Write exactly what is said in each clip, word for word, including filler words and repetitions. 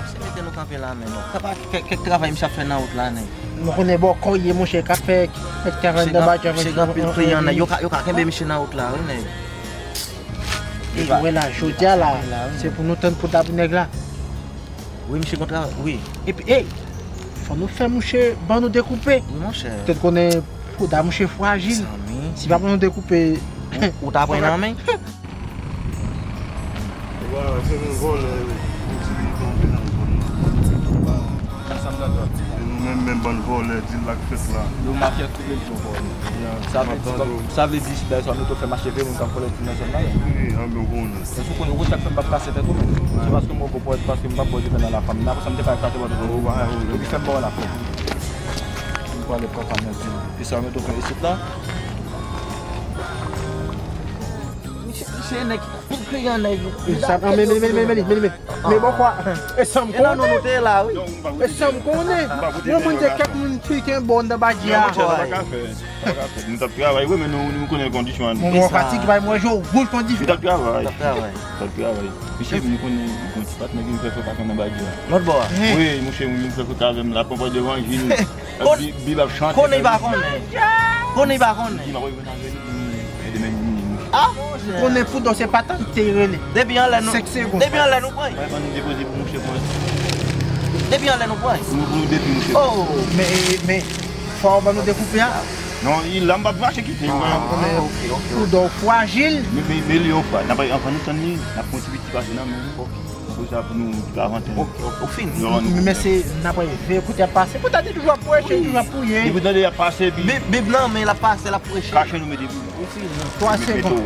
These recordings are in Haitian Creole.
Se mete nou kanpe la menm. Kèk, kèk, kèk travay misye ap fè nan wout la, nèg. Nou konnen bòkò ye, monchè, k ap fè kèk travay nan badja. Misye gen anpil kliyan, nèg. Yo ka, yo ka kenbe misye nan wout la, wi, nèg. E wè la, jodi a la, se pou nou tann poud la pou nèg la. Wi, misye konn travay, wi. Epi, ey, fò nou fè mouche ban nou dekoupe. Wi, monchè. Tèt konnen poud la, mouche frajil. Zanmi. Si pa ban nou dekoupe, ou, ou ta pran nan men. Vwala, se menm vòlè yo. Yon ti moun tonbe nan zòn nan. Sa m ta di w. E nou menm, menm bann vòlè, dil la k fèt la. Yo mafya tou ret yo vòlè. Ya, sa vle di, sa vle di, si dayè sa nou tou fè mache vre, moun k ap vòlè tou nan zòn nan, wi, anben w konnen. Èske w konnen, ou konn sa k fè m p ap kase tèt ou menm? Se paske m wè w pwòp, paske m p ap ba w devan nan lafanmi. Nan konsa m te pale kate bò devan ou. Epi fè m ba w lafanmi. M prale pran fanm nan di. Epi sa w mete w fè isit la? Misye, misye nèg ki anpil kliyan nèg. Sa, men, men, men, men, men, men, men, men, men, bòkò, e sa m konnen. E non, non, nou te la, wi. E sa m konnen. Yon moun di kèk moun ki kenbe w anndan badji a. Sa pa ka fè. Nou t ap travay, wi, men nou, nou konnen kondisyon an. Mwen fatige, bay mwen je w wouj kon dife. Nou t ap travay. Nou t ap travay. Nou t ap travay. Mesye, nou konnen, nou konnen ti patnè ki vin fè frekasyon nan badji a. Lòt bò a. Wi, mesye, nou vin fè frekasyon avè m la, pran pòz devan, jwi. Bib ap chante. Konnen li pa konnen. Konnen li pa konnen. Li pa konnen avè nou, nou, nou, nou, nou. Ah, monchè. Konnen pou dòs se pa tan te rele. Depi anlè nou, senk segonn. Depi anlè nou pran. Bay ban nou depoze pou mouche pran. Depi anlè nou pran. Pou nou, pou nou depi mouche. Oh, men, men, fò w ban nou dekoupe a. Non, li la, m p ap mache kite l. Ah, ok, ok, ok. Pou dòs frajil. Men, men, men li yon fwa, n ap, anvan nou tann li, n ap pran ti piti pase nan men li. Ok. Pou sa, pou nou, pou avantè nou. Ok, ok, ou fini. Men se, n ap veye kote y ap pase. Poutèt li toujou ap preche, li toujou ap priye. Depi tande y ap pase, epi Bib, Bib nan men l ap pase, l ap preche. Kache nou mete pou li. Ou fini. Twa segonn.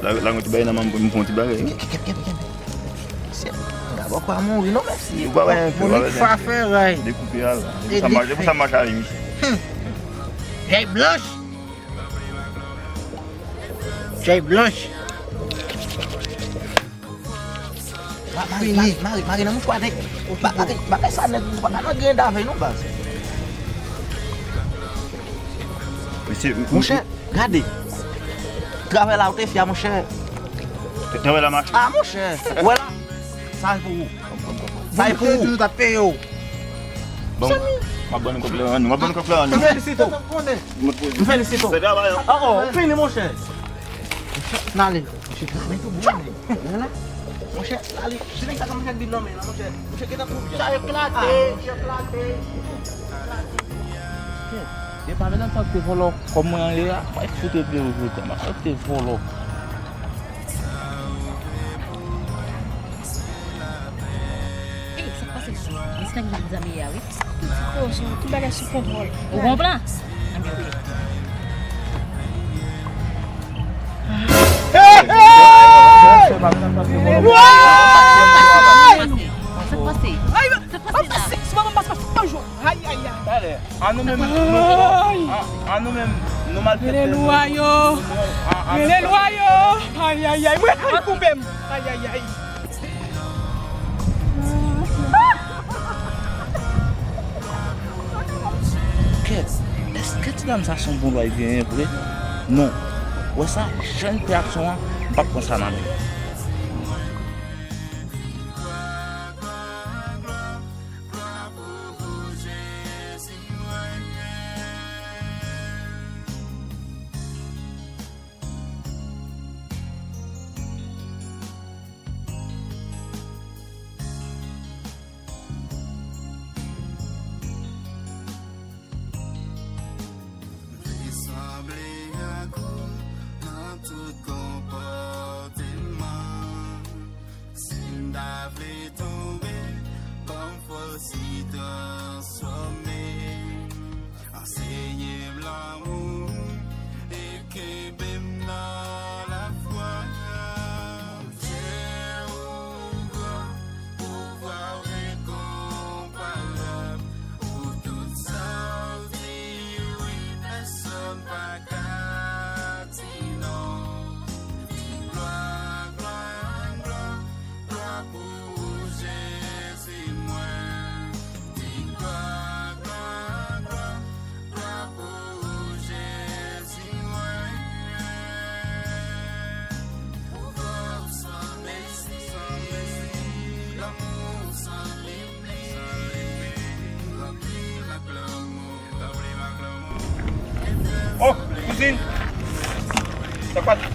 La, la, mwen ti bagay nan men m, m pran ti bagay. Kenbe, kenbe, kenbe, kenbe. Se, gade bòkò a mouri, non, mèsi. Ou pa wè, ou pa wè. Monnik fa fè ray. Dekoupe a la. E pou sa m mache, e pou sa m mache avè misye. Jay blanch. Jay blanch. Mare, mare, mare, mare nan mouchwa, nèg. Bagay, bagay sa, nèg, ou pa ka nan grenn avè l non, baz. Mesye, monchè, gade. Travay la, ou te fè a, monchè. Travay la mache. Ah, monchè. Wè la. Sa e pou ou. Sa e pou ou. Toujou t ap peye w. Bon, m ap ban nou kòb la, m ap ban nou kòb la. M felisite w. M felisite w. Fè travay, an. Oh, oh, ou fini, monchè. N ale. Monchè, travay tou bon, men. Wè la. Monchè, ale. Se nèg sa k ap fè bil nan men la, monchè. Monchè, gentan tou. Sa eklate, sa eklate. E pa medam sa k te vòlò kòb mwen an ye a, mwen fout regle yo vre kòm sa k te vòlò. Ey, sa k pase la? Mesye nèg nan zam ye a, wi. Ti kochon, tout bagay sou kontwòl. Ou gon plan? Anben, oke. Hey, hey! Sa k pase? Sa k pase la? Ay, ay, ay. Talè, an nou menm, nou, an, an nou menm, nou malfektè, nou. Rele lwa yo. Rele lwa yo. Ay, ay, ay. Mwen, ay, koupe m. Ay, ay, ay. Kèt, èske ti dam sa se yon bon bagay vre? Non. Wè sa, jan l fè aksyon an, m p ap pran sa nan men l. Vle sanble ak ou nan tout konpòteman. Sa k pase?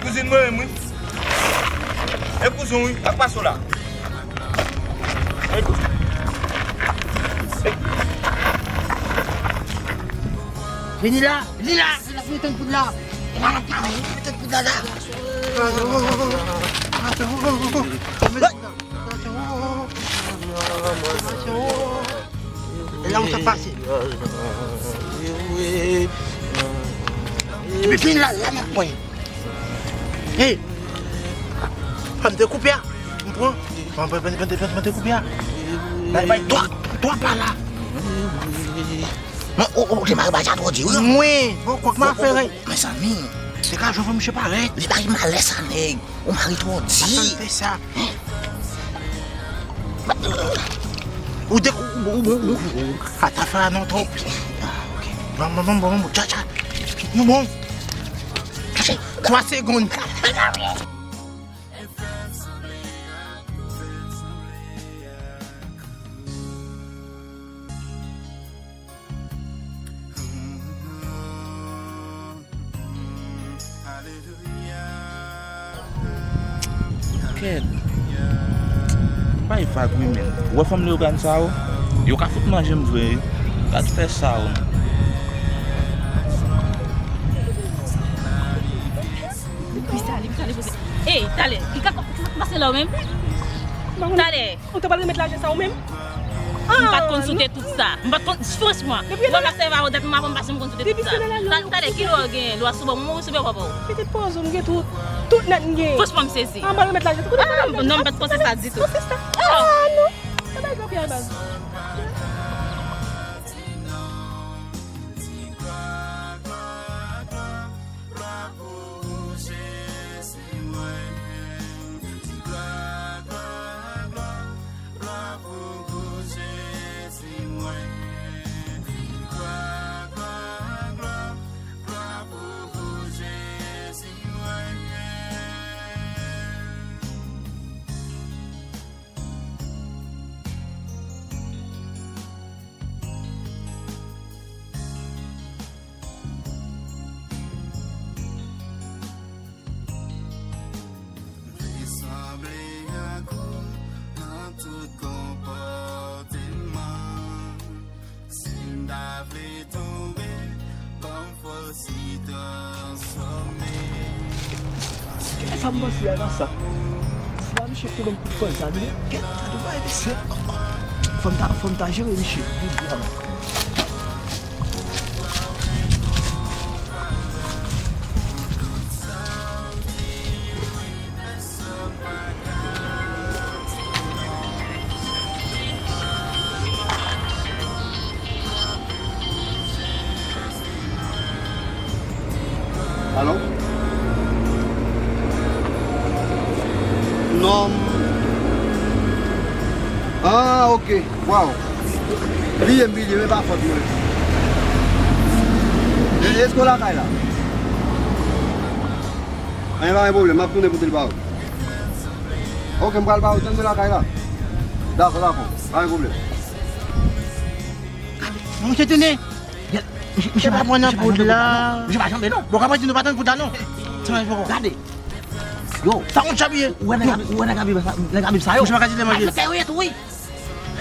Kouzin mwen menm wi. E kouzin wi, sa k pase w la? Vini la, vini la, vini la pou nou tann poud la. E la, la, la, pou nou tann poud la, la. E la, ou sa pase. Epi vin la, la, m ap pran. Hey! Fò m te koupe a. M pran. Fò m te koupe a. Bay, bay, twa, twa pa la. Mwen, o, o, te mare baja twò di, wi. Mwen, bon, kwak m a fè rèy. Mezanmi. Se ka jwenn fò misye parèt. Li bay malè sa, nèg. Ou mari twò di. Sa l fè sa. Ou de, ou, ou, ou, ou, ou, ata fè a non twòp. Ah, ok. Bon, bon, bon, bon, bon, tcha, tcha. Nou bon. Twa segonn. Kèt. Bay vag wi menn. Ou wè fanm Leyogàn sa yo? Yo ka fout manje m vre wi. Gad fè sa yo. Li pisa, li pisa, li pisa. Ey, talè, ki ka pase la w menm? Talè. Ou ta pral remèt lajan sa ou menm? M pa t konn sou te tout sa. M pa t konn, franchman. Ou wè m ap sèvi avè w dat m avan m pase m konn sou te tout sa. Talè, ki lwa w genyen? Lwa sou bò mwen ou sou bò papa w? Pitit pozo, m gen tout. Tout nèt m genyen. Franchman, m sezi. An, m pral remèt lajan. Ah, non, m pa t panse sa ditou. Ah, non. Sa bay granpyè baz. Vle sanble ak ou nan tout konpòteman. Si m ta vle tonbe, ban m fòs li transfòme. E sa m panse a nan sa. Si pa misye te ban m kout fòs sa, li kèt, sa te bay misye. Fò m ta, fò m ta jere misye. Alo? Non. Ah, ok. Waw. Bliye m, bliye m, e pa fòt mwen. E, èske w lakay la? Anyen, pa gen pwoblèm, m ap tounen pote l ba ou. Ok, m pral ba ou, tann mwen lakay la. Dakò, dakò, pa gen pwoblèm. Misye tounen. Misye pa pran nan poud la. Misye pa janbe non. Bon, kapab di nou pa tann poud la non. Gade. Yo, sa yon djab ye. Ou wè nèg Abib, ou wè nèg Abib sa, nèg Abib sa yo. Misye pa ka di lè manje. Ay, fè tè yo ye tou, wi.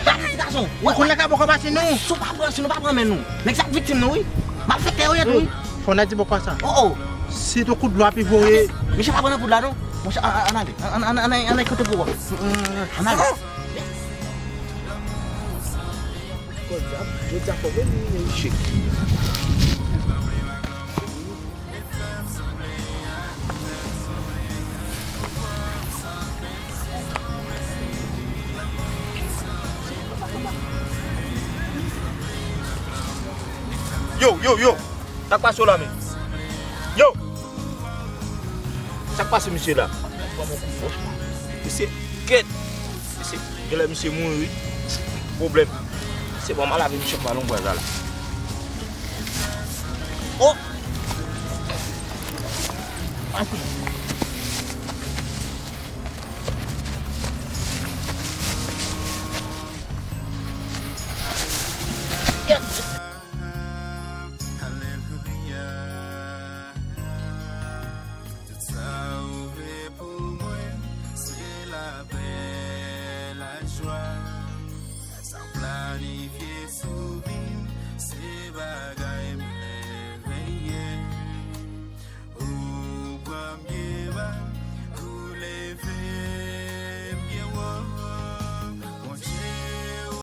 Ay, gason. Ou konn nèg la poko pase nou. Si w pa pran, si nou pa pran men nou. Nèg sa k viktim nou, wi. M ap fè tè yo ye tou, wi. Fò n a di bòkò sa. Oh, oh. Si tou kout dlo api voye. Misye pa pran nan poud la, non. Monchè, an, an, an ale. An, an, an, an, an, an kote pou wè. An ale. Kòd la, jodi a fò mwen vin riche. Yo, yo, yo! Sa k pase w la menm? Yo! Sa k pase misye la? Misye kèt! Misye, genlè misye mouri wi. Pwoblèm. Se bon, m al lave misye ak balon bwaz la. Oh!